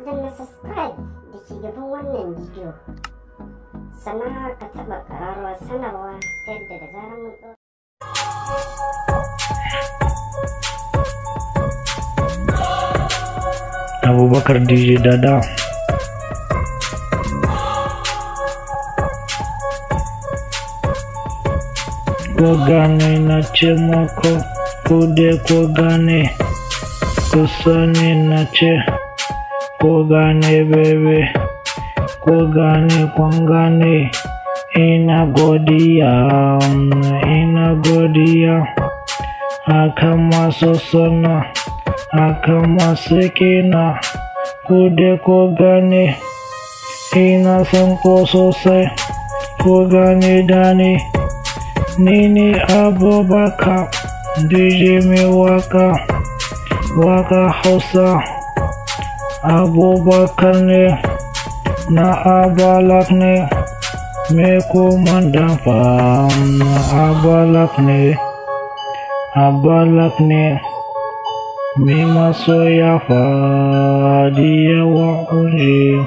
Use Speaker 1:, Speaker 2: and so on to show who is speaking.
Speaker 1: Danna subscribe da ke gaban wannan bidiyo, sannan ka taɓa ƙararrawar sanarwa ta yadda da zarar mun ɗora.
Speaker 2: Abubakar DJ Dada. Ko gane na ce mako, ku dai ko gane, ku sani na ce, ko gane bebe, ko gane kun gane, ina godiya, ina godiya, akan masu sona, akan masu kina, ku dai ko gane, ina son ko sosai, ko gane da ni. Ni ne Abubakar DJ mai waka, waka Hausa. Abubakar ne, na Abalak ne, mai komandan fa, Abalak ne, Abalak ne, mai masoya fa, da yawa kunji.